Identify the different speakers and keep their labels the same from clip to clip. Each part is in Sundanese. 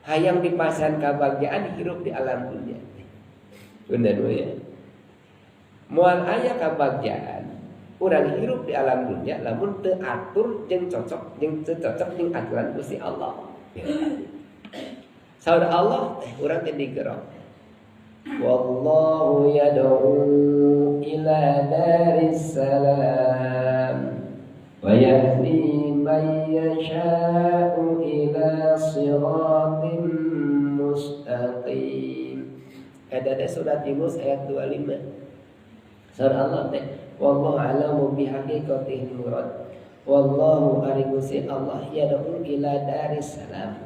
Speaker 1: Hayang dipasihan kabagjaan hirup di alam dunia. Bener ya. Moal aya kabagjaan urang hirup di alam dunia lamun teu atur jeung cocok jeung teu cocok jeung aturan Gusti Allah. Saur Allah teh urang teh digerok. Wallahu yad'u ila daris salam wa yahdi man yasha'u ila siratin mustaqim. Ada surat Yunus ayat 25. Surah Allah teh wallahu a'lamu bi haqiqatihi murad. Wallahu ari Gusti Allah yad'u ila daris salam.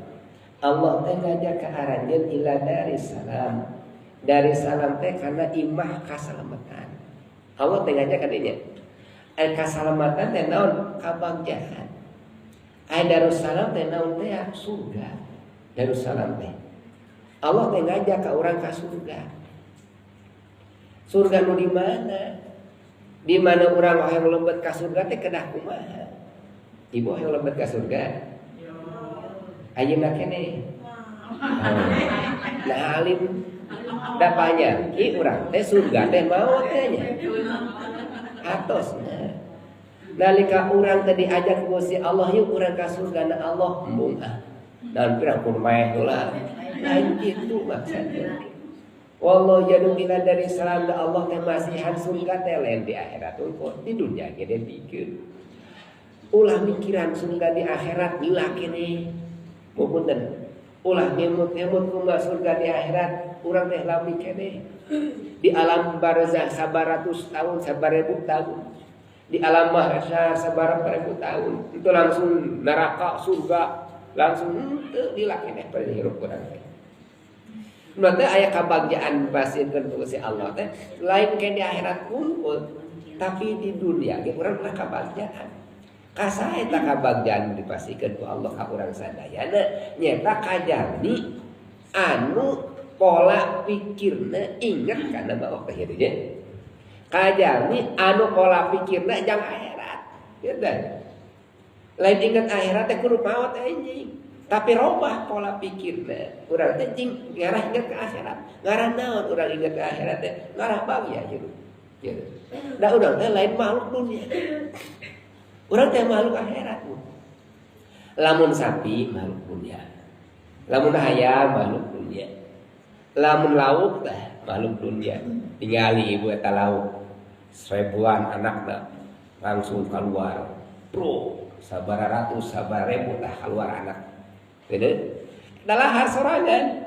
Speaker 1: Allah teh ngajak ka aranjeun ila daris salam. Dari salam teh karena imah kasalamatan. Allah teh ngajak ka dinya. Ai kasalamatan teh naon? Kabagjaan. Ai darussalam teh naon teh? Surga. Darussalam teh. Allah teh ngajak ka urang ka surga. Surga nu di mana? Di mana urang hayang lebet ka surga teh kedah kumaha? Ibu hayang lebet ka surga? Ayeuna keneh. Oh. Nah alim da panyaki urang teh surga teh maot teh nya. Atosna. Nalika urang teh diajak ku Gusti Allah yuk urang ka surga na Allah embung ah. Dan pirang pun maeh heula. Lain kitu maksudna. Wallahu yad'u ila daris salam, da Allah teh masihan surga teh lain di akhirat unggul, di dunia ge dibikeun. Ulah mikiran surga di akhirat lila keneh. Punten. Ulah ngemut-ngemut kumaha surga di akhirat, urang teh lami keneh. Di alam barzah sabaratus tahun, sabaribu tahun. Di alam mahsyar sabaraha ribu tahun. Itu langsung neraka, surga, langsung henteu lila keneh pada hirup urang teh. Nu teh aya kabagjaan pasieun ku Gusti Allah teh lain ke di akhirat unggul, tapi di dunia ge urang mah kabagjaan. Kasaha eta kabagjaan dipasihkeun ku Allah ka urang sadayana nyata kajalmi anu pola pikirna inget kana maot teh kitu nya. Kajalmi anu pola pikirna jang akhirat. Gitu. Lain inget akhirat teh kudu maot anjing. Tapi robah pola pikirna. Urang teh jing ngarah inget ke akhirat. Ngarah naon urang inget ke akhirat teh? Ngarah bagja hirup. Gitu. Da urang teh lain makhluk dunia. Urang teh makhluk akhirat. Lamun sapi makhluk dunia. Lamun hayam makhluk dunia. Lamun lauk teh makhluk dunia. Tingali ibu eta lauk. Seribuan anakna langsung keluar. Bro, sabara ratus, sabara ribu tah keluar anak. Gitu. Dalahar sorangan.